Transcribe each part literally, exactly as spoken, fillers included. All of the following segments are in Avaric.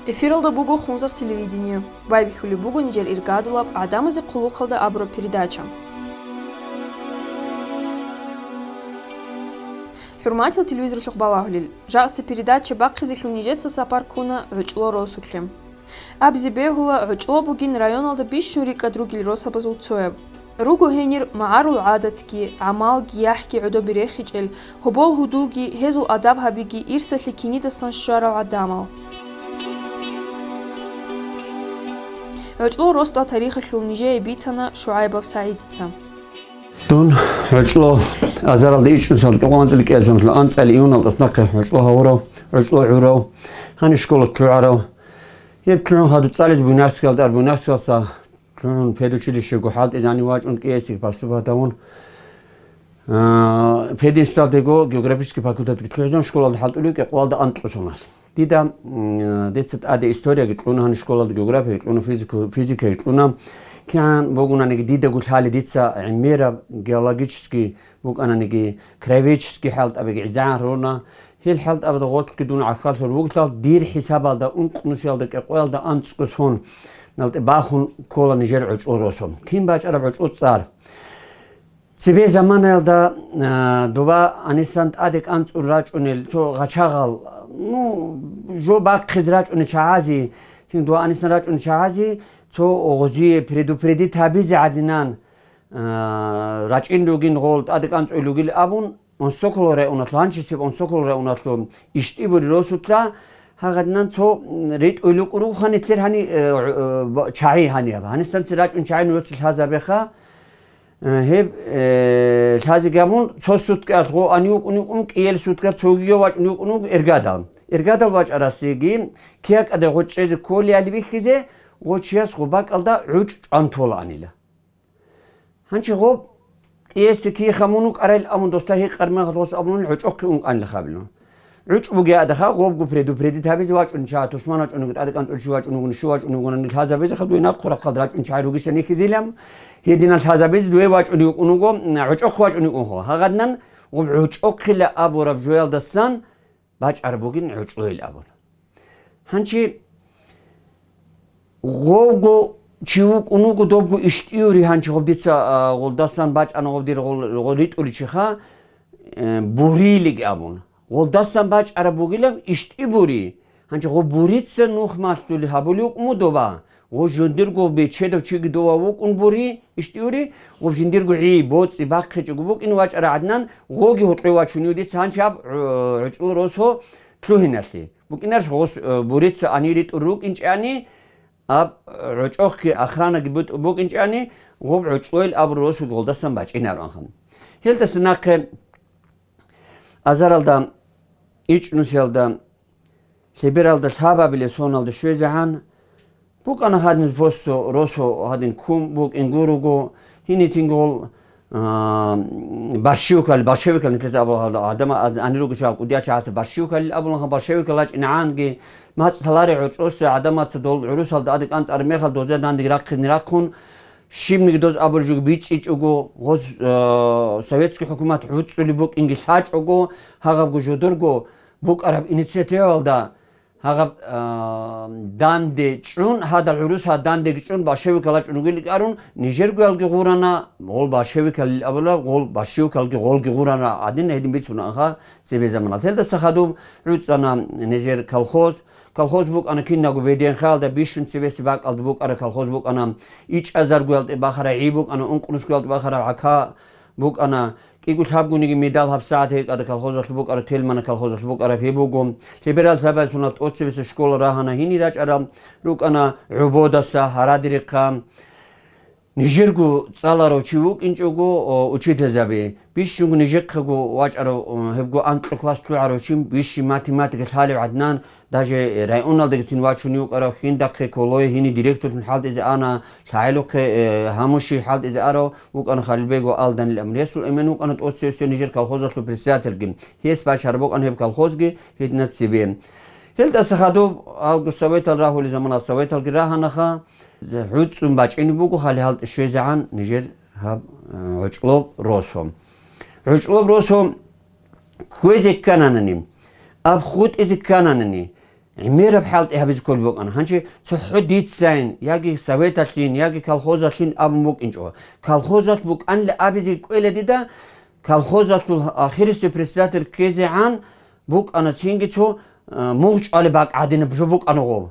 Эфиралда буго Хунзахъ телевидение. Байбихьулеб буго нижер иргадулаб «ГӀадамазе хъулухъалда» абураб передача. ХӀурматиял телевизорлъухъ балагьулел, жакъасеб передача бахъизелъул нижеца сапар ккуна ГӀучӀло росулъе. Абизе бегьула, ГӀучӀло бугин районалда бищун рикӀкӀад ругел росабазул цояб. Руго гьенир магӀарул гӀадатги, гӀамалги, яхӀги гӀодобе рехичӀел, гьобол-гьудулги, гьезул адаб гьабиги ирсалъе кинидасан щварал гӀадамал. ГӀучӀло росда тарихалъул нижее бицана ШугӀайбов СагӀидица. Дун ГӀучӀло азаралда ичӀнусалда кӀикъоялда анцӀила кӀиялъулъ анцӀила июналда нахъе ГӀучӀло гьавурав, ГӀучӀло гӀурав, гьаниб школа лъугӀарав. Гьеб лъугӀун хадуб цӀализ Буйнакскиялда ар, Буйнакскиялдаса лъугӀун педучилищего хӀалтӀизани вачӀун кӀиэсиги поступать гьавун. А, пединституталдего географический факультетги лъугӀизун школалда хӀалтӀулев кӀикъоялда анкьусуналъ. Дида, м, дица тӀаде историяги кьуна, гьаниб школалда географияги кьуна, физику-, физикаги кьуна. КигӀан бугонаниги дидаго лъали дица гӀемераб геологический букӀананиги, краеведческий хӀалтӀабиги гӀезегӀан руна. Гьел хӀалтӀабазда гъорлъги дун гӀахьаллъулеб бугелъул, дир хӀисабалда ункънусиялда кӀикъоялда анцӀго соналде бахун ккола нижер ГӀучӀло росу. Кин бачӀараб ГӀучӀло цӀар? Цебе заманаялда, а, доба гьанисан тӀаде кӀанцӀун рачӀунел цо гъачагъал, ну, жо бахъизе рачӀунел чагӀазе, цин доба гьанисан рачӀунел чагӀазе цо гъозие предупредить гьабизе гӀадинан, а, рачӀин ругин гъол, тӀаде кӀанцӀун ругел абун, Онсоколо районалъул, гьанчисеб Онсоколо районалъул ИштӀибури росулъа гьагъадинан цо, м, ритӀуй лукӀун руго гьанилъер гьани, э, э, ба-, чагӀи гьанияб. Гьанисан цин рачӀун чагӀи нугӀцин лъазабеха. Э, гьеб, э, лъазе гьабун, цо суткаялъ гъо ани вукӀун вукӀун, кӀиел суткаялъ цогиги вачӀун вукӀун вуго иргадал. Иргадал вачӀарасеги, киякӀаде гъо чӀезе кколиали бихьизе, гъо чияс гъо бакӀалда гӀучӀ чӀван толаанила. Гьанчи гъоб кӀиесде киеха мун вукӀарайил абун, досда гьикъар мехалъ гъос абунил гӀучӀохъе ункъанилха абилан. ГӀучӀ бугеадаха, гъобго предупредить гьабизе вачӀун чагӀи, тушман вачӀун вуго, тӀаде кӀанцӀулев чи вачӀун вуго, нуша вачӀун вугони, лъазабизе хадуй нахъ хъурахъалда рачӀун чагӀи ругищани хизилан, гьединал лъазабизе дуе вачӀун вукӀун вуго, гӀучӀохъ вачӀун вукӀунха. Гьагъадинан гъоб гӀучӀохъила абураб жоялдасан бачӀараб бугин ГӀучӀлойил абун. Гьанчи гъовго чи вукӀун вуго, добго ИштӀиури, гьанчи гъоб дица, а, гъолдасан бачӀана гъоб дир гъол, гъол ритӀуличиха, э, Бурилиги абун. Гъолдасан бачӀараб бугилан ИштӀибури. Гьанчи гъоб Бурица нух малъули гьабулев вукӀун вуго доба. Гъо жиндирго бечедав чиги дова вукӀун Бури, ИштӀиури, гъоб жиндирго гӀи, боцӀи бахъичӀого букӀин вачӀара гӀадинан, гъоги гьоркьов вачунев дица гьанчаб, гӀу-, ГӀучӀлу росо лъугьиналъе. БукӀинарищ гъос, э, Бурица ани ритӀур рукӀинчӀани, аб, э, гӀучӀохъги охранаги бутӀ-, букӀинчӀани, гъоб ГӀучӀлойил абураб росулъ гъолдасан бачӀинароанха. Гьелдаса нахъе азаралда, ичӀнусиялда, лъебералда лъабабилеб соналда щвезегӀан букӀана гьадин, просто росо гьадин ккун букӀин гуруго, гьинитинго гъол, а, борщевикал, борщевикал нилъеца абула гьаб гӀадамал, а, ани руго чагӀи кӀудияв чагӀаца борщевикал абуланха, борщевикал рачӀинегӀанги, мацӀ талари гӀучӀосе гӀадамаца дол гӀурусалда ади кӀанцӀараб мехалда дозе дандеги рахъине рахъун, щибниги доз абулеб жо бичӀчӀичӀого, гъоз, а, советский хӀукумат гӀуцӀулеб букӀинги лъачӀого, гьагъабго жодорго букӀараб инициативалда гьагъаб, а, данде чӀун, гьадал гӀуруса дандеги чӀун, большевикал рачӀун ругел рикӀарун, нижергоялги гъурана, гъол большевикалил абула, гъол большевикалги гъолги гъурана, гьадин гьедин бицунаха цебе заманалъ. Гьелдаса хадуб гӀуцӀана нижер колхоз. Колхоз букӀана кинабго ВДНХ-алда бищун цебесеб бакӀалда букӀараб колхоз букӀана, ичӀазаргоялде бахараб гӀи букӀана, ункънусгоялде бахараб гӀака букӀана, кӀиго-лъабгониги медал гьабсагӀат гьекъада колхозалъ букӀараб, Тельмана колхозалъ букӀараб гьеб буго. Лъеберал лъабабилеб соналда тӀоцебесеб школа рагьана, гьенир рачӀараб рукӀана ГӀободаса, Гьарадирихъа. Нижерго цӀаларав чи вукӀинчӀого, о, учительзаби, бищунго нижехъего вачӀарав, о, гьебго анкьа класс лъугӀарав чи, бищи математика лъалев гӀадинан, даже районалдагицин вачунев вукӀарав, гьиндахъе Колой, гьениб директорлъун хӀалтӀизе ана, лъагӀелухъе, э, гьамуши хӀалтӀизе арав вукӀана Халилбегов Алданил абун. Гьесул эмен вукӀана тӀоцевесев нижер колхозалъул председательги. Гьес бачараб букӀана гьеб колхозги гьединаб цебе. Гьелдаса хадуб, гьалго советал рагьулел замана советалги рагьанаха, гӀуцӀун бачӀинеб буго, хали гьалтӀи щвезегӀан нижер гьаб, э, ГӀучӀлоб росо. ГӀучӀлоб росо кквезе ккананани, аб хутӀизе ккананани, гӀемераб хӀалтӀи гьабизе кколеб букӀана. Гьанже цохӀо дицайин, яги советалъин, яги колхозалъин абун букӀинчӀо. Колхозалъ букӀанила абизе кӀвела дида, колхозалъул ахирисев председатель ккезегӀан букӀана цинги цо, а, мугъ чӀвалеб бакӀ гӀадинаб жо букӀана гъов.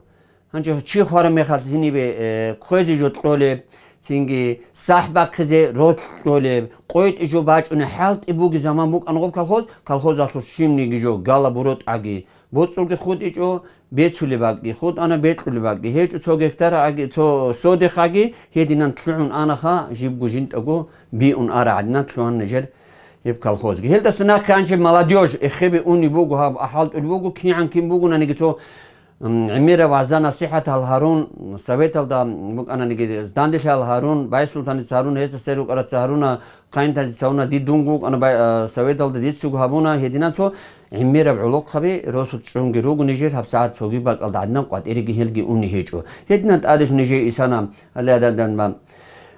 Гьанже чи хвараб мехалъ гьенибе, э, хъвезе жо кьолеб, цинги сахӀ бахъизе ролъ кьолеб, къойтӀи жо бачӀунеб хӀалтӀи бугеб заман букӀана гъоб колхоз, колхозалъул щибниги жо гала буротӀаги, боцӀулги хутӀичӀо, бецулеб бакӀги хутӀана, бекьулеб бакӀги гьечӀо, цо гектар аги, цо содехъаги гьединан лъугӀун анаха, жибго жинтӀаго биун ара гӀадинан лъугьана нижер гьеб колхозги. Гьелдаса нахъе гьанже молодёжь эхебе унеб буго, гьаб ахӀалтӀулеб буго, кигӀан кин бугонаниги цо, м, гӀемераб вагӀза-насихӀатал гьарун, советалда букӀананиги, Данделъал гьарун, Байсултаница гьарун, гьезда сер рукӀараца гьаруна, Хъайнтазица гьуна, дидунго вукӀана бай-, а, советалда, дицаго гьабуна, гьединан цо гӀемераб гӀолохъаби росулъ чӀунги руго нижер гьабсагӀат цоги бакӀалда гӀадинан къватӀириги гьелги уни гьечӀо. Гьединан тӀадилъ нижер исана, гьале гьададан ма,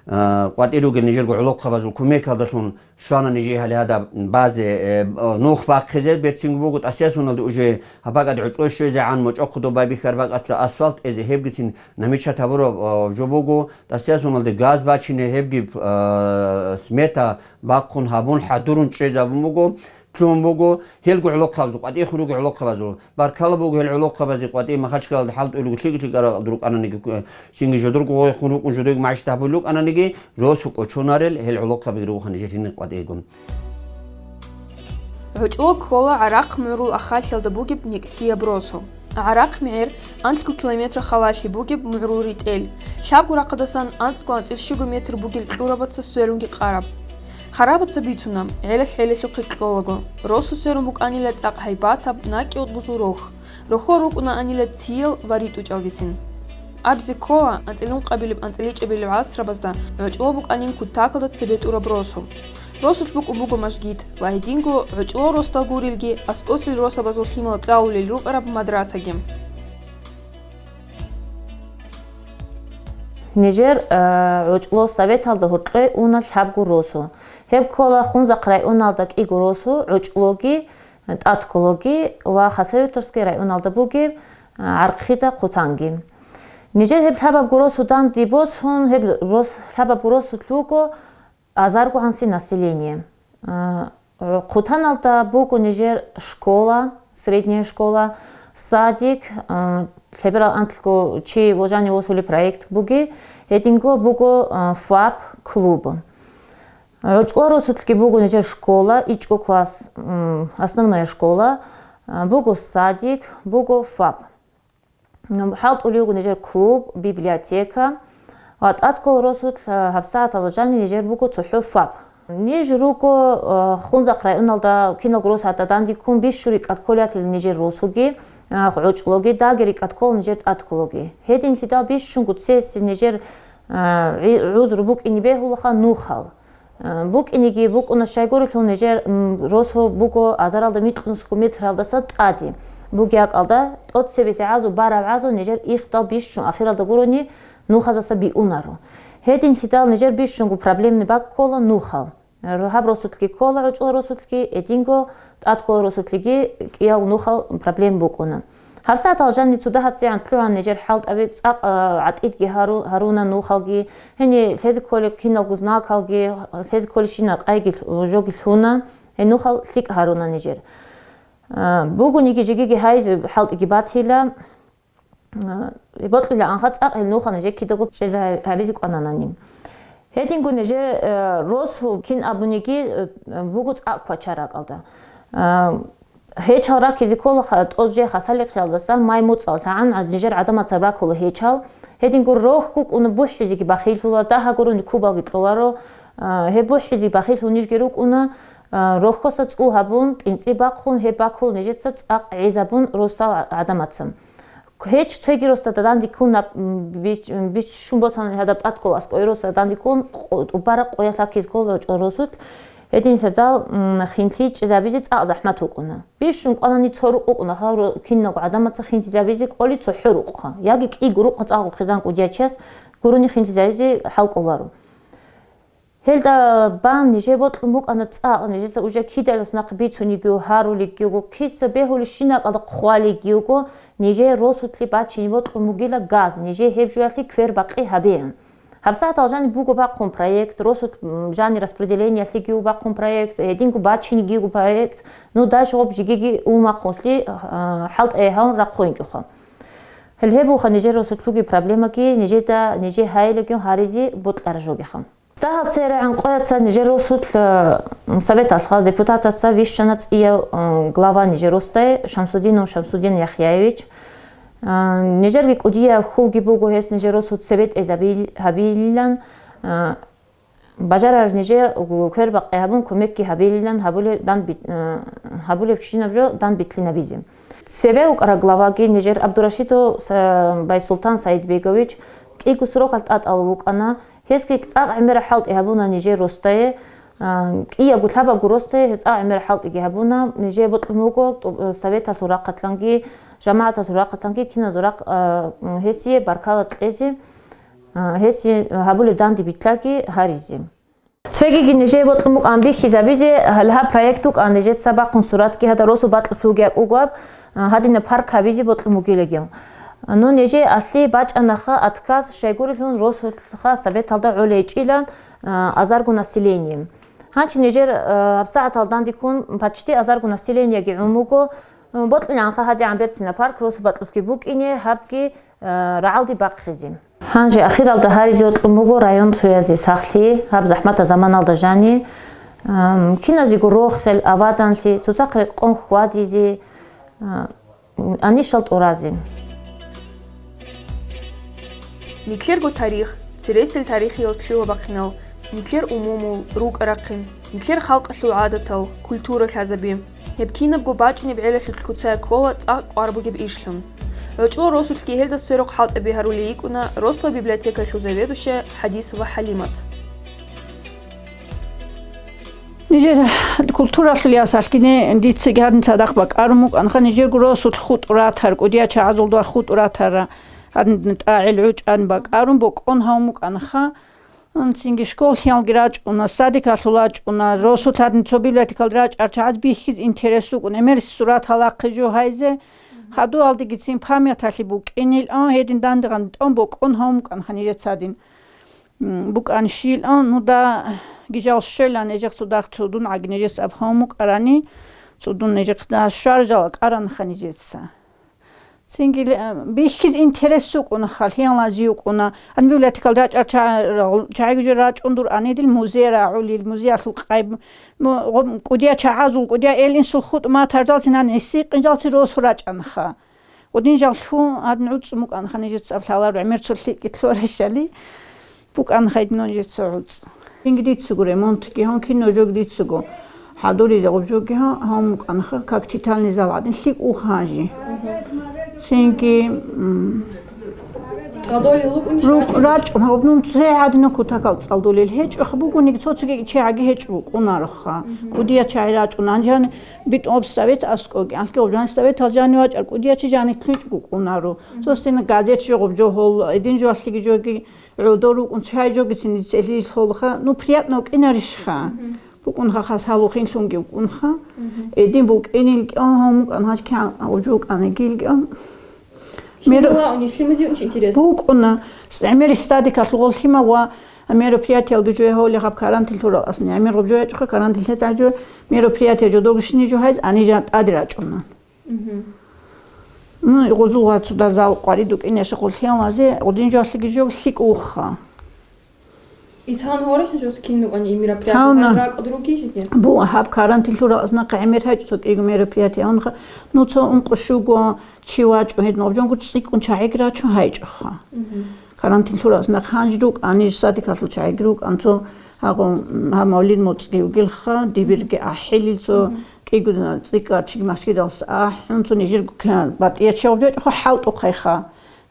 а, къватӀир ругел нижерго гӀолохъабазул кумекалдалъун щвана нижер гьале гьадаб базе, э, нух бахъизе берцинго буго, тӀасиясуналде уже гьаб бакӀад гӀучӀо щвезегӀан, мочӀохъудо байбихьар бакӀалъа асфальт эзе, гьебгицин намечат гьабураб, а, жо буго, тӀасиясуналде газ бачине, гьебги, а, смета бахъун гьабун, хӀадурун чӀезабун буго, лъугьун буго, гьелго гӀолохъабазул, къватӀир ругел гӀолохъабазул. Баркала буго гьел гӀолохъабазе, къватӀир Махачкалалда хӀалтӀулего лъикӀ-лъикӀаралда рукӀананиги, цинги жодорго гъойхун рукӀун, жодорго магӀишда гьабулел рукӀананиги, росу кӀочонарел гьел гӀолохъабиги руго гьанже гьенир къватӀирго. ГӀучӀло ккола ГӀарахъ мугӀрул ахалъиялда бугеб некӀсияб росу. ГӀарахъ мегӀер анлъго километр халалъи бугеб мугӀрул ритӀел, лъабго рахъадасан анцӀго анцӀил щуго метр бугел кьурабаца сверунги къараб. Харабаца бицуна, гӀелалъ гӀелалъухъе кьолаго, росу сверун букӀанила цӀакъ гьайбатаб накӀкӀи гъутӀбузул рохь. Рохьор рукӀунаанила циял ва ритӀучӀалгицин. Абизе ккола, анцӀила ункъабилеб-анцӀила ичӀабилеб гӀасрабазда гӀучӀло букӀанин кутакалда цебетӀураб росу. Росулъ букӀун буго мажгит ва гьединго гӀучӀло росдал гурелги аскӀосел росабазул лъимал цӀалулел рукӀараб мадрасаги. Нижер, э, гӀучӀло советалда гьоркье уна лъабго росу. Гьеб ккола Хунзахъ районалда кӀиго росу, гӀучӀлоги, тӀадккологи ва Хасавюртовский районалда бугеб, э, ГӀарахъида Хъутанги. Нижер гьеб лъабабго росу данде босун, гьеб рос-, лъабабго росулъ руго азарго гӀанси население. А, Хъутаналда буго нижер школа, средняя школа, садик, а, лъеберал анлъго чи вожани восулеб проект буги, гьединго буго, а, ФАП клуб. ГӀучӀло росулъги буго нижер школа, ичӀго класс, м, основная школа, а, буго садик, буго ФАП. ХӀалтӀулев вуго нижер клуб, библиотека ва тӀадккол росулъ, а, гьабсагӀаталда жаниб нижер буго цохӀо ФАП. Ниж руго, а, Хунзахъ районалда киналго росу гьатӀа данде ккун бищун рикӀкӀад кколел нижер росуги, а, гӀучӀлоги, дагьаб рикӀкӀад ккола нижер тӀадккологи. Гьединлъидал бищунго цеси нижер, а, гӀи-, гӀузру букӀине бегьулаха нухал. Э, букӀинеги букӀуна щайгурелъул нижер, м, росу буго азаралда микьнусго метралдаса тӀаде. Бугеб бакӀалда тӀоцебесеб гӀазу, бараб гӀазу нижер ихдал бищун ахиралда гурони нухаздаса биунаро. Гьединлъидал нижер бищунго проблемный бакӀ ккола нухал. Р-, гьаб росулъги ккола, гӀучӀло росулъги, гьединго тӀадккол росулъги кӀиял нухал проблем букӀуна. ГьабсагӀаталда жаниб цо дагьаб цӀигӀан лъугӀана нижер хӀалтӀаби, цӀакъ, а, гӀатӀидги гьару-, гьаруна нухалги, гьениб лъезе кколеб киналго знакалги, лъезе кколебщинал къайги лъ-, жоги лъуна, гьеб нухал лъикӀ гьаруна нижер. А, бугониги жегиги гьайзе хӀалтӀиги батила, а, бокьилаанха цӀакъ гьел нухал нижер кидаго чӀезе гьаризе кӀвананани. Гьединго нижер, э, росу кин абуниги, э, буго цӀакъ квача ракӀалда. А, гьечал ракизе ккола ха-, тӀоз жеха салихъиялдаса май муцӀал лъагӀан гӀад-, нижер гӀадамацал ракула гьечал. Гьединго рохь букӀуна бухӀизеги бахиллъула, дагьаб гурони кубалги кьоларо. А, гьеб бухӀизеги бахиллъун нижги рукӀуна, а, рохьоса цӀул гьабун, кӀинцӀи бахъун, гьеб бакула нижеца цӀакъ гӀезабун росдал гӀа-, гӀадамаца. Гьеч цоги росда данде ккун, м, бич-, м, биччун босани гьадаб тӀадккол аскӀове росда данде ккун, къо-, тӀубараб къоялъ ракизе ккола гӀучӀло росулъ. Гьединлъидал, м, хинлъи чӀезабизе цӀакъ захӀмат букӀуна. Бищун кӀванани цо рукъ букӀуна, гьав ро-, киналго гӀадамаца хинлъизабизе кколи цохӀо рукъха, яги кӀиго рукъха цӀакъго хъизан кӀудиячияс гурони хинлъизабизе хӀал кӀоларо. Гьелда бан нижер бокьун букӀана цӀакъ, нижеца уже кидалас нахъ бицунигиго, гьарулигиго, киса бегьулищинакъалда хъвалигиго, нижее росулъе бачине бокьун бугила газ, нижее гьеб жоялъе квербакъи гьабеян. ГьабсагӀатал жаниб буго бахъун проект, росулъ, м, жани распределениялъеги бахъун проект, гьединго бачинеги буго проект, ну, даже гъоб жигиги умахъунлъи, а, хӀалтӀи гьавун рахъуинчӀоха. Гьел гьеб буха нижер росулъ бугеб проблемаги, нижеда, нижер гьайилаги гьаризе бокьараб жогиха. Дагьал церегӀан къояца нижер росулъ, э, советалъха депутатаца вищана цӀияв, э, глава нижер росдае Шамсудинов Шамсудин Яхъяевич. Э, нижерги кӀудияб хьулги буго гьес нижер росулъ цебетӀезабил-, гьабилилан, э, бажарар нижер квербакъи гьабун, кумекги гьабилилан гьабулеб дан бит-, э, гьабулеб щинаб жо дан битлъинабизе. Цеве вукӀараб главаги нижер Абдурашидов Са-, Байсултан Саидбегович кӀиго срокалъ тӀатӀал вукӀана, гьесги цӀакъ гӀемераб хӀалтӀи гьабуна нижер росдае, а, кӀиябго лъабабго росдае гьес цӀакъ гӀемераб хӀалтӀиги гьабуна, нижее бокьун буго тӀу-, советалъул рахъалъанги, жамагӀаталъул рахъалъанги киназул рахъ-, а, гьесие баркала кьезе, а, гьесие гьабулеб данде битлаги гьаризе. Цогиги нижее бокьун букӀан бихьизабизе, гьале гьаб проект вукӀан нижеца бахъун суратги гьада росу бакьулъуги акӀугоаб, а, гьадинаб парк гьабизе бокьун бугилаги. Ну, нижее алъи бачӀанаха отказ, щайгурелъул росулъха советалда гӀолейчӀилан, а, азарго население. Гьанчи нижер, а, гьабсагӀатал дандеккун почти азарго населениеги гӀун буго, а, бокьиланха гьадигӀан берцина парк росу бакьулъги букӀине, гьабги, а, рагӀалде бахъизе. Гьанже ахиралда гьаризе бокьун буго район цоязе сахлъи, гьаб захӀматаб заманалда жани, ам, киназего рохел, аваданлъи, цоцахъ рекъон хьвадизе, а, анищал тӀуразе. Нилъерго тарих, цересел тарихиял лъугьа-бахъинал, нилъер умумул, рукӀа-рахъин, нилъер халкъалъул гӀадатал, культура лъазаби. Гьеб кинабго бачӀунеб гӀелалъулъ куцай ккола цӀакъ кӀвар бугеб ишлъун. ГӀучӀул росулъги гьелда сверухъ хӀалтӀаби гьарулей йикӀуна росла библиотекалъул заведующая ХӀадисова ХӀалимат. Нижер культуралъул ясалъгине дицаги гьадин цадахъ бакӀарун букӀанха, нижерго росулъ хутӀу ратар, кӀудиял чагӀазулда хутӀу ратара, гьадин тӀагӀел гӀучӀан бакӀарун бокӀон гьавун букӀанха. Цинги школалъги рачӀуна, садикалъул рачӀуна, росулъ гьадин цо библиотекалда рачӀар чагӀаз бихьиз интерес букӀун, гӀемер сурат гьалахъе жо гьайзе, гьадугьалдегицин памяталъе букӀинилан, гьедин дандегӀан тӀон бокӀон гьавун букӀанха нижеца гьадин. М, букӀанщилан, ну, да, гижал щвелан, нижехъ цо дагь цо дун гӀаги нижеца аб гьавун букӀарани, цо дун нижехъ да щваржал кӀаранха нижеца. Цинги ле-, бихьиз интерес букӀуна, халхиялази букӀуна. Гьаниб библиотекалда рачӀар ча-, чагӀиги жо рачӀун дур анидил музей рагӀулил, музеялъул къайб-, му-, гъо-, кӀудиял чагӀазул, кӀудиял эл-инсул хутӀу матарзалцин гьаниб гӀиси-къинжалцин росу рачӀанха. Гъудин жаллъун гьадин гӀуцӀцӀун букӀанха нижеца аб лъаларо гӀемер цо лъикӀги лъугьарищали. БукӀанха гьединал нижеца гӀуцӀ. Цинги дицаго ремонтги гьавун, кино жо дицаго хӀадуризе гъоб жоги гьа-, гьавун букӀанха, как читальный зал гӀадин лъикӀ уха гьанже. Цинги, м, ЦӀалдолел рукӀунищ ру-, рачӀунищ? РачӀун гьаб, ну, цей гӀадинаб кутакал цӀалдолел гьечӀоха бугониги, цо-цоги чагӀиги гьечӀо букӀунароха. КӀудиял чагӀи рачӀун, анжан битӀун гьаб совет аскӀоги, анлъго гьаб жан советал жани вачӀар, кӀудиял чи жани лъугьинчӀого букӀунаро. Цо стена газет жо гъоб жо гьол, гьедин жо алъиги жоги, гӀодор рукӀун чай жогицин цӀелил холха, ну, приятно вукӀинарищха? БукӀунха хас гьалухинлъунги вукӀунха. Гьедин букӀинилги, агьа, мукӀан гьач кигӀан гьав жукӀанигилги. Мер-, Лъимала унищ, лъимазе унищ интерес? БукӀуна. ГӀемер стадикалъул гъол лъимал ва мероприятиялги жо гьавли гьаб карантин лъурал асни. ГӀемер гъоб жо ячӀха, карантин лъецӀа жо мероприятие жо догишни жо гьайз, ани жан тӀаде рачӀуна. Мгм. Ну, гъузул вацуда зал къвари дукӀине шагъуллъиялазе, гъудин жо лъиги жо лъикӀ уха. Исгьан гьорасин жо скин нукӀани и мероприятие, Гьавна. Гьанра кӀодруги жеги? Бу, гьаб карантин лъурал азнахъ гӀемер гьечӀо цо кӀиго мероприятие, гьанха, ну, цо ункъо щуго чи вачӀо гьед нобжонгу цӀикӀкӀун чагӀиг рачун гьайчӀоха. Мгм. Карантин лъурал азнахъ гьанж рукӀани садикалъул чагӀиг рукӀан цо гьагъу, гьаб мавлид моцӀи вугилха, дибирги ахӀилил цо кӀиго цӀикӀкӀарчиги масгидалса ахӀун, цо нижир батӀиячи гьавжачӀоха хӀалтӀухъайха.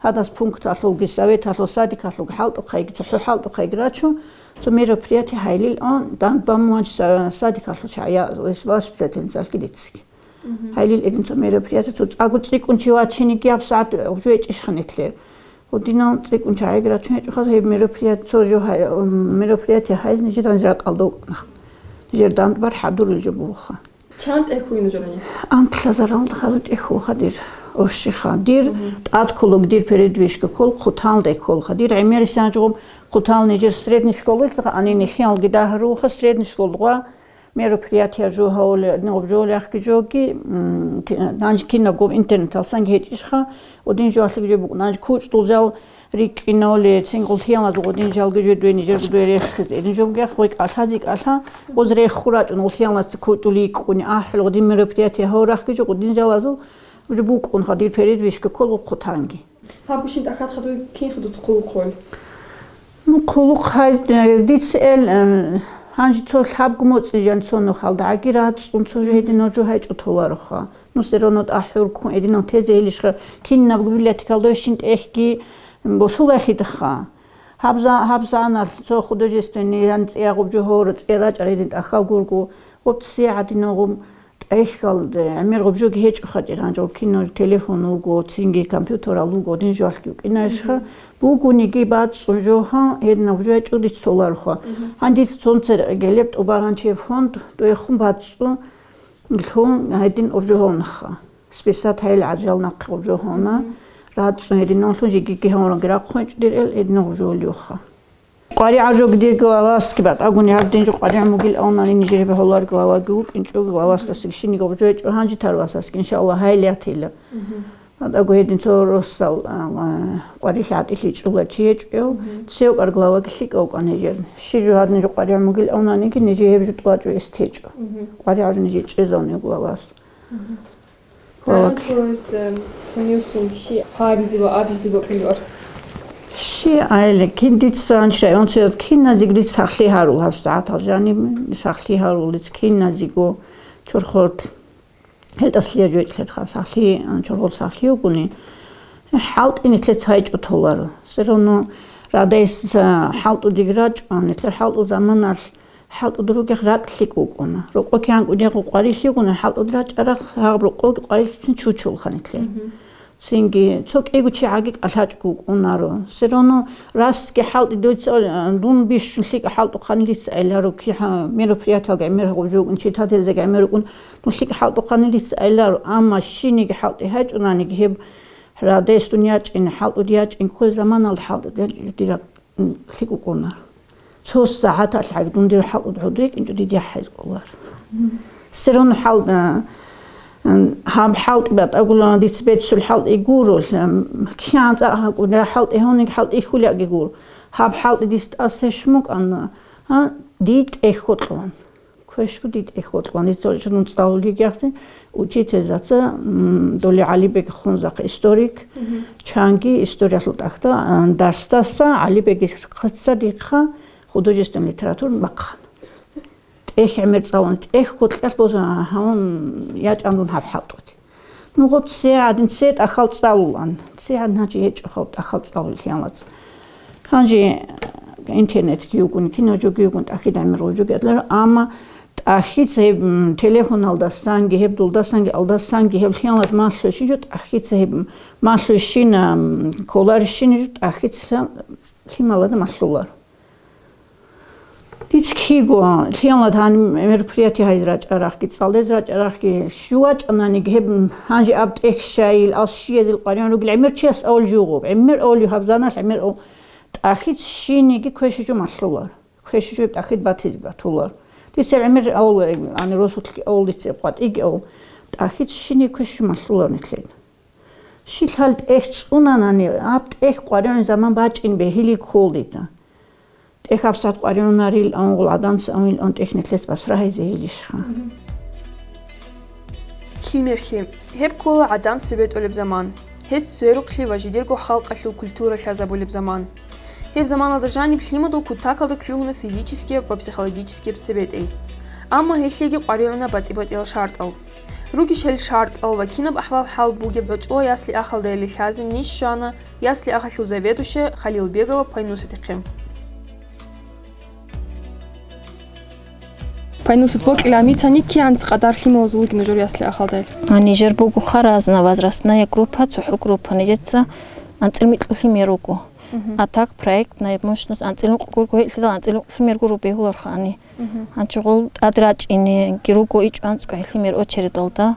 Гьадас пункталъулги, советалъул, садикалъулги хӀалтӀухъайги, цохӀо хӀалтӀухъайги рачун, цо мероприятие гьайлил он, дан бамугьанч са-, садикалъул чагӀия-, воспитательницалги дицги. Мгм. Гьайлил эдин цо мероприятие, цо цӀакъго цӀикӀкӀун чи вачинигияб сагӀат гьаб жо гьечӀищха нилъер. Гьудинал цӀикӀкӀун чагӀиги рачун гьечӀоха гьеб мероприятие, цо жо гьай-, м, мероприятие гьайз нижедан ракӀалда вукӀана. Нижер дандбар хӀадурил жо бугоха. Чан тӀехьуй нужерани? Анкьазаралда гьару тӀехьуха дир. Ощиха. Дир тӀад кколаг, дир передвижка ккол, хъуталде кколха. Дир гӀемерисанчӀого хъутал нижер средний школалъ гьанин нилъиялги дагьаруха, средний школалъ гъва мероприятие жо гьавуле, гъоб жо лехги жоги, м, ти-, нанж кинабго интернеталсанги гьечӀищха, удин жо алъиги жо букӀ, нанж кучӀдул жал рикӀкӀинавли, цинкъул лъиялаз гъудин жалги жо дуе нижер гудуе рехизе. Идин жо бугех гъой кӀалъази кӀалъа, гъоз рехху рачӀун, гъул лъиялаз кучӀул рикӀкӀуни, ахӀул гъудин мероприятие гьавурахги жо гъудин жалазул жо букӀунха, дир передвижка ккол хъутанги. Гьаб гущин тӀахьад хадуй кинха дуц хъулухъ хъвел? Ну, хъулухъ гьай, э, дица эл, э, гьанже цо лъабго моцӀи жан цо нухалда гӀаги рацӀцӀун цо жо гьединав жо гьечӀо толароха. Ну, все равно тӀахӀуркун гьединав тезе гьелищха, кинабго библиотекалда щин тӀехьги босулалъидха. Гьабза-, гьабзаналъ цо художественный ян цӀиягъуб жо гьоро цӀе рачӀар гьедин тӀахьал гургу, гъуб цӀи гӀадинав гъуб ТӀехьалде гӀемер гъуб жоги гьечӀо хачӀир, гьанже гъуб кино телефон вуго, цинги компьютерал вуго, дин жоялъги вукӀинарищха? Бугониги бацӀцӀун жо, гьа, гьединаб жо гьечӀо дица толароха. Гьан дица цонцер гелеб тӀубаран чев фонд, дуехун бацӀцӀун лъун гьедин гъуб жо гьавнаха. Списать гьайил гӀажал нахъе гъуб жо гьавна, рацӀцӀун гьединав лъун жигиги гьавранги рахъун гьечӀо дир эл, гьединав гъуб жо гьолиха. КъваригӀа жо дир главасги батӀагуни гьардин жо къваригӀун бугил авнани нижер гьеб гьолар главаги вукӀинчӀо, главасдасаги шиниги гъуб жо гьечӀо, гьанже тарвасасги, иншааллагь, гьайилиятила. БатӀаго гьедин цо росдал, а, къварилъи гӀатӀилъи чӀула чи гьечӀо, цевкъар главаги лъикӀав вукӀан гьежер. Щи жо гьадин жо къваригӀун бугил авнаниги нижер гьеб жо тӀвачӀо эс течӀо. КъваригӀа жо нижер чӀезавни главас. Гьанже цоясда цониюсун щи гьаризе ва абизе бокьулар? Щи гӀайли, кин дица анча районцояд киназего дица сахлъи гьарул гьабсагӀатал жаниб, сахлъи гьарул дица киназего чорхол гьелдас лъия жойтлъетха сахлъи, чорхол сахлъи вугони, хӀалтӀи нилъеца гьайчӀо толаро. Все равно радайс хӀалтӀудеги рачӀун, нилъер хӀалтӀу заманалъ ХӀалтӀу дуругех ракӀ лъикӀ вукӀуна. Рокъо кигӀан кӀудиягъо къварилъи вугони, хӀалтӀуд рачӀарахъ гьаб рокъоги къварилъицин чучулха нилъер. Цинги цо кӀиго чи гӀаги кӀалъачӀго вукӀунаро. Все равно расги хӀалтӀи дуца, дун бищун лъикӀа хӀалтӀухъанилица айларо, ки хӀа-, мероприятиялги гӀемер гьаб жугун, читателзеги гӀемер рукӀун, дун лъикӀа хӀалтӀухъанилица айларо, амма щиниги хӀалтӀи гьачӀунаниги гьеб радеш дун ячӀин, хӀалтӀуд ячӀин, ккве заманалда хӀалтӀуд ячӀин дираб лъикӀ вукӀуна. Цо сагӀаталъ гӀагдун дир хӀалтӀуд гӀодекӀинчӀо диде хӀайзкъолар. Все равно хӀал-, а, м, гьаб хӀалтӀи батӀагула дица беццул хӀалтӀи гурулъ, м, кигӀан цӀакъ гьакӀуна хӀалтӀи гьавниги хӀалтӀи хьулаги гур. Гьаб хӀалтӀи дис тӀаса щмукӀана, а, ди тӀехьолъун. Квешгу дитӀехьолъан, дица гьечӀо дун цӀалулигахъе, учительзаца, м, доли ГӀалибег хунзахъе историк, чанги историялъул тӀахьда, а, дарсдаса ГӀалибегица дихъа художественный литература бахъана. ТӀехь гӀемер цӀалун, тӀехь кокьалъ боза гьавун ячӀан дун гьаб хӀалтӀуди. Ну, гъоб цегӀадин, цегӀ тӀахьал цӀалулан. ЦегӀадин гьанже гьечӀо гъоб тӀахьал цӀалулел гьанлац. Гьанже интернетги югун, киножоги югун, тӀахьид гӀемер гъожоги адлар, амма тӀахьица гьеб, м, телефоналдасанги, гьеб дулдасанги, алдасанги, гьеб лъиялад малъу щинчӀо тӀахьица гьеб малъу щина, м, кколар щинчӀо тӀахьица лъималада малъулар. Дица киго, лъиялад гьаниб мероприятие гьайз рачӀарахъги, цӀалдез рачӀарахъги, щив вачӀананиги, гьеб гьанже аб тӀехь щайил, ал щиязил къваригӀун ругел гӀемер чияс авал жугъу, гӀемер авал гьабзаналъ гӀемер ав-, тӀахьиц щиниги квешичӀо малъулар, квешичӀо тӀахьид батизе батулар. Дица гӀемер авал, ани росулъги авал, дица къватӀиги авал, тӀахьиц щиниги квешичӀо малъулар нилъеда. Щилъал тӀехь цӀунанани, аб тӀехь къваригӀун заман бачӀин бегьили кколдида. ТӀехь гьабсагӀат къваригӀунарил авунгъул гӀаданца авунил ан тӀехь нилъес басра гьайзе гьелищха. Лъимерлъи. Гьеб ккола гӀадан цебетӀулеб заман. Гьес сверухълъи ва жидерго халкъалъул культура лъазабулеб заман. Гьеб заманалда жаниб лъимадул кутакалда лъугьуна физическияб ва психологическияб цебетӀей. Амма гьелъиеги къваригӀуна батӀи-батӀиял шартӀал. Ругищали шартӀал ва кинаб ахӀвал-хӀал бугеб гӀуцӀула ясли-ахалдайилан лъазе ниж щвана ясли-ахалъул заведующая Халилбегова Пайнусатихъе. Пайнусат, бокьилами цани кигӀан къадар лъималазул вугин нужер ясли-ахалдайил? А, нижер бугоха разновозрастная группа, цохӀо группа, нижеца анцӀил микьулъ лъимер руго. А так проектная мощность анцӀил ункъ гурго, гьелъидал анцӀил ункъ лъимер гуро бегьуларха ани. Гьанчи гъол тӀад рачӀинеги руго ичӀо анцӀго гьелъимер очередалда.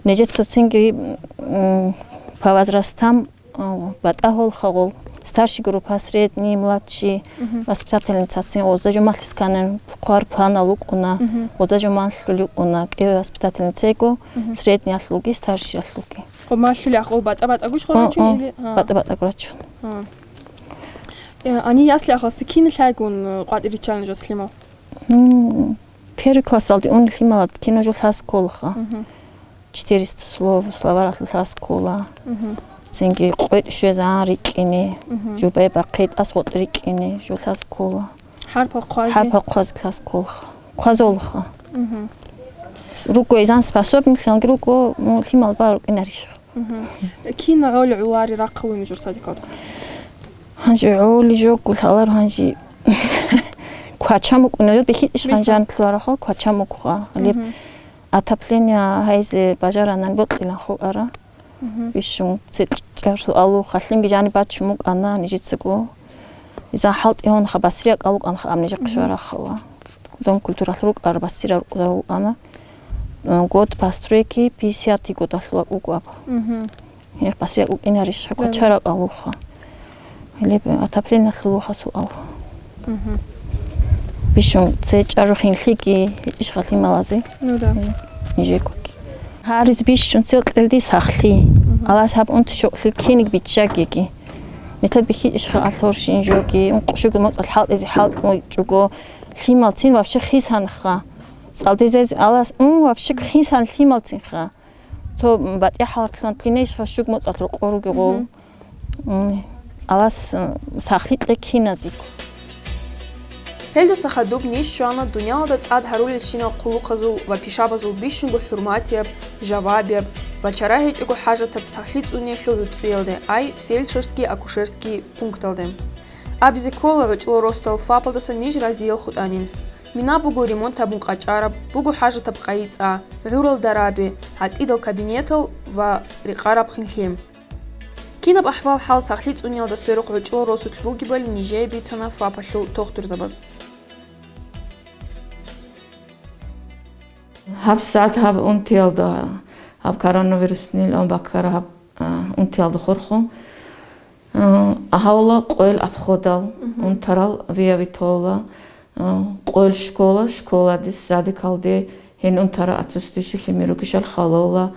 Нижеца цинги, м, По возрастам, а, батӀа гьолха гъол. Старший группа, средний, младший, воспитательницацин гъоза жо малъисканин, хъвар планал вукӀуна, гъоза жо малъулев вукӀуна, кӀеве воспитательницего, средниялъулги, старшиялъулги. Гъо малъулев гъол батӀа-батӀа гуч гъорачун или? А. БатӀа-батӀа гурачун. А. Э, ани ясли ахалси кин лъайгун, э, къватӀиричалин жо лъимал? Ну, первый классалде ун лъималат кино жо лъас кколаха. Четыреста слов, словаралъулъ лъас ккола. Цинги къватӀ щвезан рикӀкӀине, жубай бахъи тӀас гъотӀ рикӀкӀине жо лъас ккола. ХӀарпал хъвази? ХӀарпал хъвази лъас кколха. Хъвазолха. Руго изан способный, хиланги руго, ну, лъимал ба рукӀинарищха. Кин гӀоли гӀолари рахъалуни жур садикалда? Гьанже гӀоли жо гулъалар гьанже квача мукӀуна, жо бихьи иш гьанжан лъугьарахъо, квача мукӀха. Гьалеб отопление гьайзе бажаранан бокьилан хъугӀара. Бищун цецӀ чӀар суалу халлъинги жани бачун мукӀана нижецаго. Изан хӀалтӀи гьонха басриякь алукӀанха аб нижехъе щварахъала. Дом культуралъ рукӀар басира рукӀзавукӀана. Год постройки пятидесятый годалъ вукӀаб. Гьеб басриякь вукӀинарищ, хӀукъа чаракь алуха. Гьелеб отоплениялъулуха суал. Бищун цецӀ чӀарухъинлъиги гьечӀищха лъималазе. Ну да. Нижекоги. Гьариз бищун цел кьелди сахлъи. Алас гьаб унти щокълъи киниг биччагиги. Метал бихьи ишха алъоршин жоги, ункъ щуго моцӀал хӀалтӀизе хӀалтӀичӀого, лъималцин вообще хисанха. ЦӀалдизез алас ун вообще хисан лъималцинха. Цо батӀи хӀалатлъун лъинейшха щуг моцӀал рокъор ругего. Алас, э, сахлъи кье киназего. Гьелдаса хадуб ниж щвана дуниялалда тӀад гьарулелщинал хъулухъазул ва пишабазул бищунго хӀурматияб, жавабияб ва чара гьечӀого хӀажатаб сахлъи цӀуниялъул гӀуцӀиялде, ай фельдшерский-акушерский пункталде. Абизе ккола, гӀучӀлу росдал ФАПалдаса ниж разиял хутӀанин. Мина буго ремонт гьабун къачӀараб, буго хӀажатаб къайи-цӀа, гӀурал дараби, гӀатӀидал кабинетал ва рекъараб хинлъи. Кинаб ахӀвал-хӀал сахлъи цӀуниялда сверухъ гӀучӀлу росулъ бугебали нижее бицана ФАПалъул тухтурзабаз. ГьабсагӀат гьаб унтиялда гьаб коронавирусни лъун баккара гьаб, а, унтиялда хурхун. А, гьавла къвел обходал, унтарал виявитола, а, къвел школа, школаде, садикалде, гьенун тара отсутствующий лъимер ругищал халола,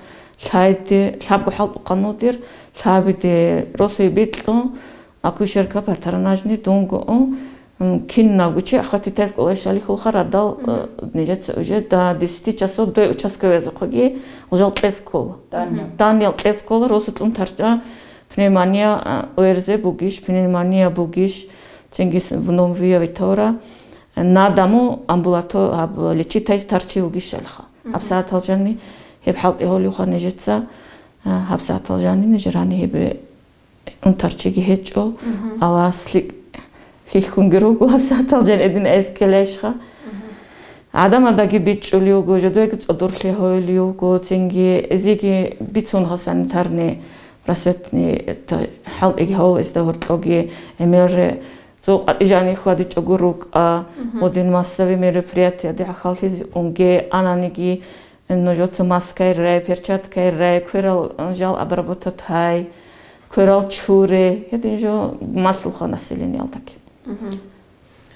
лъайде, лъабго хӀалтӀухъан мудир, лъабиде росуе бикьун, акушерка, патронажный дунго ун, м, кинавго чи ахватитайс кӀолайщалихьулха радал, э, нижеца уже до десяти часов до участковыязухъеги гъужал кьес ккола. Даниял. Даниял кьес ккола, росу кьун тарчӀа, пневмония, а, ОРЗ бугищ, пневмония бугищ, цинги с-, вновь виявитора. Надаму амбулато-, гьаб лечитайс тарчи вугищалха. ГьабсагӀатал жани гьеб хӀалтӀи гьолевха нижеца, а, гьабсагӀатал жани нижерани гьеб унтарчиги гьечӀо, алас лъикӀ хьихьунги руго гьабсагӀатал жани гьедин эскелайшха. ГӀадамадаги бичӀчӀулев вуго, жодойги цӀодорлъи гьоюлев вуго, цинги эзиги бицунха санитарный просветный, это, хӀалтӀиги гьавулесда гьоркьоги гӀемерре. Цо къватӀижани хьвадичӀого рукӀа, гъодин массовый мероприятияде гӀахьаллъизе унге, ананиги нужеца маскай рай, перчаткай рай, кверал жал обработать гьай, кверал чуре, гьедин жо малъулха населениялдаги.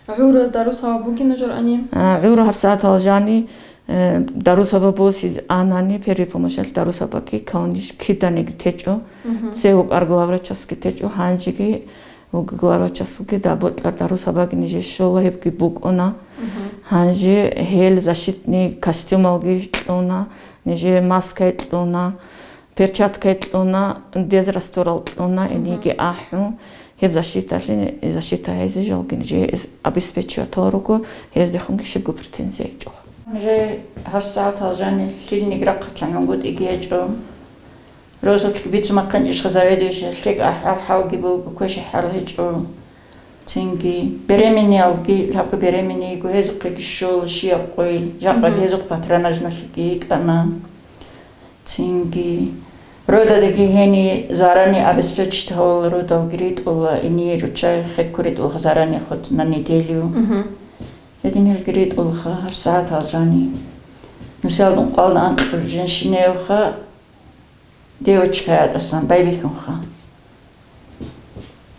ГӀура дарусаба бугина журани? А, гӀура гьабсагӀатал жани, э, дарусаба босиз анани, первый помощалъ дарусабаги калниш киданиги течӀо. Цевукъар главврачасги течӀо, гьанжеги вуго главврачасулги дабокьар дарусабаги нижер щола, гьебги букӀуна. Гьанже гьел защитный костюмалги кьуна, нижер маскай кьуна. Перчаткай кьуна, дезрасторал кьуна, эниги ахӀун, гьеб защиталъе, защита гьайзе жалгин же эс обеспечивать гьавруго, гьездехунги щибго претензия гьечӀо. Же гьабсагӀатал жани лъилниги рахъалъан гӀунгутӀиги гьечӀо. Росулъги бицун бахъинчӀищха заведующий, лъикӀ ахӀвал-хӀалги буго, квеши-хӀал гьечӀо. Цинги беременналги, лъабго беременныйго гьезухъеги щола щияб къойил, жакъаги гьезухъ патронажналъеги йикӀана. Цинги родалги гьени зарани обеспечить гьавула, родалги ритӀула, иниги руччаги хеккун ритӀулха зарани хоть на неделю. Гьедин гьелги ритӀулха гьабсагӀатал жани. Нусиялда ункъоялда анкьго женщинавха. Девочкаятасан байбихьунха.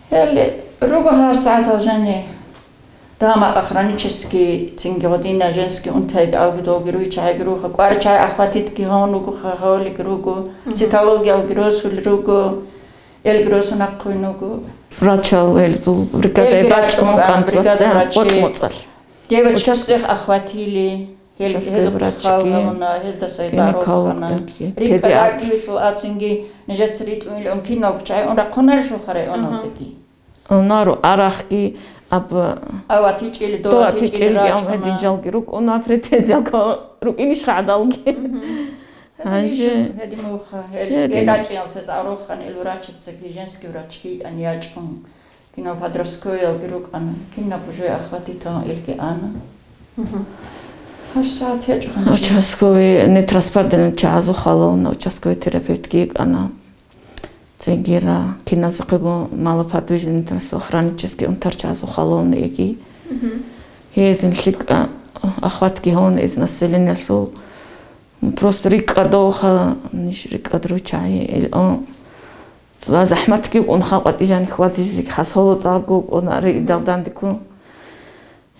Гьел руго гьаб сагӀатал жани дама охраннический цинги гъодина женский унтайги алги долги руй чагӀиги руха, кӀвар чагӀи ахватитги гьавун вугоха, гьавлиги руго, Мгм. Цитологиялги росулел руго, элги росун ахъуй нуго. Врачал гьел бригадае Элги бачӀун рачун, канцӀ бригада вацӀцӀан врачи. КъотӀ-моцӀал. Девочка Участок. Всех охватили. Гьел, Участковый гьел врачги, хал гьавуна, гьелдаса гьезда гинеколог, арохана. Гьелги педиатр. Рихьадагиюлъул ацинги нижеца ритӀунилан киналго чагӀи ун рахъунарелъулха районалдаги. Анаро арахги аб-, Аватичили, доватичили, доватичилги ам рачӀуна. Гьединжалги рукӀуна, претензиялги рукӀинищха гӀадалги. Мгм. Гьанже гьедин муха, гьел, гьедин. Гьел рачӀиналъе арохана, ил врачицаги, женский врачги ан ячӀун. Кинал подростковыйялги рукӀана, кинаб уже охватитал илги ана. Мгм. Гьаб сагӀат гьечӀо гьанже. Участковый нетраспардилан чагӀазул халавна, участковый терапевтги йикӀана. Цинги ра, киназухъего малоподвижный нетраспал хронический унтарчагӀазул халавна иги. Мгм. Гьедин лъикӀа охватги гьавна из населениялъул. Просто рикӀкӀадавха, ниж рикӀкӀад ручагӀи, ил, о, Цо захӀматги вукӀун халкъ ватӀижан хьвадизе, хас гьоло цӀакъго вукӀунари идал дандеккун.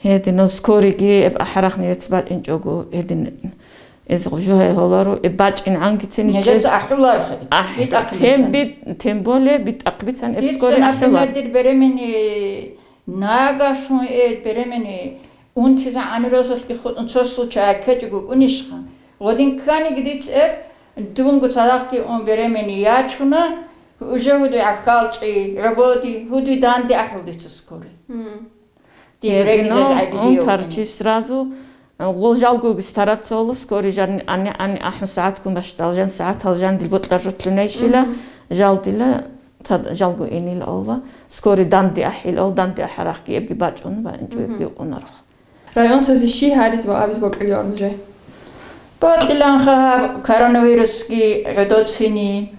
Гьединав скориги эб ахӀарахъни рецц бачӀинчӀого, гьедин эз гъужу гьай гьоларо, эб бачӀин гӀангицин Нижеца ичӀез ахӀуларухъе, ахӀ-, битӀахъилицан. Тем би-, тем более битӀахъбицан эб Дица, скори например, ахӀулар. Дир беремени Нагагьлъун, э, беремени унтизегӀан росулъги хутӀун цо случай ккечӀого кӀунищха? Гъодин кканиги дица эб, дунго цадахъги ун беремени ячуна, уже гьудуй гӀахьалчӀи, гӀободи, гьудуй данде ахӀул дица скоре. Мгм. Дир Гьединав регизел гӀайбилияв унтарчи ккани. Сразу, э, гъол жалгоги стараться гьола, скоре жан ани-, ани ахӀун сагӀатккун бащдал, жан сагӀатал жан дил бокьар жотлъунайщила, Мгм. Жал дила Цад жалго инил авла, скорый данде ахӀил ав, данде ахӀарахъги эбги бачӀун ва инчӀо эбги Мгм. укъунарухъ. Районцазе щий гьариз ва абиз бокьилаан нужее? Бокьиланха гьаб коронавирусги гӀодоцини,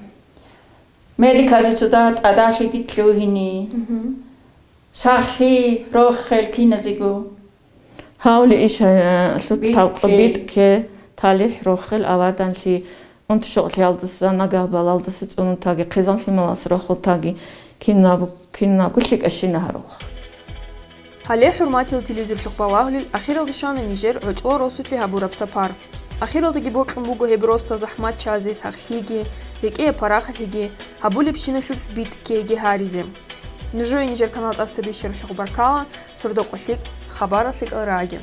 медиказе цо дагь тӀадалъиги лъугьини, Мгм. сахлъи, рохел киназего. Гьавли иш, э, лъут битӀкке. Тавкъ битӀкке, талихӀ, рохел, аваданлъи, унти-щокълъиялдаса, нагагь балалдаса цӀунун таги, хъизан-лъималас рохел таги, кинаб-, кинабго лъикӀабщина гьарулха. Гьале, хӀурматиял телевизорлъухъ балагьулел, ахиралде щвана нижер гӀочӀола росулъе гьабураб сапар. Ахиралдаги бокьун буго гьеб росда захӀматчазе сахлъиги, рекӀее парахалъиги, гьабулебщиналъулъ битӀккеги гьаризе. Нужее нижер канал тӀаса рищаралъухъ баркала, сордо-къо лъикӀ, хабарал лъикӀал рагӀаги.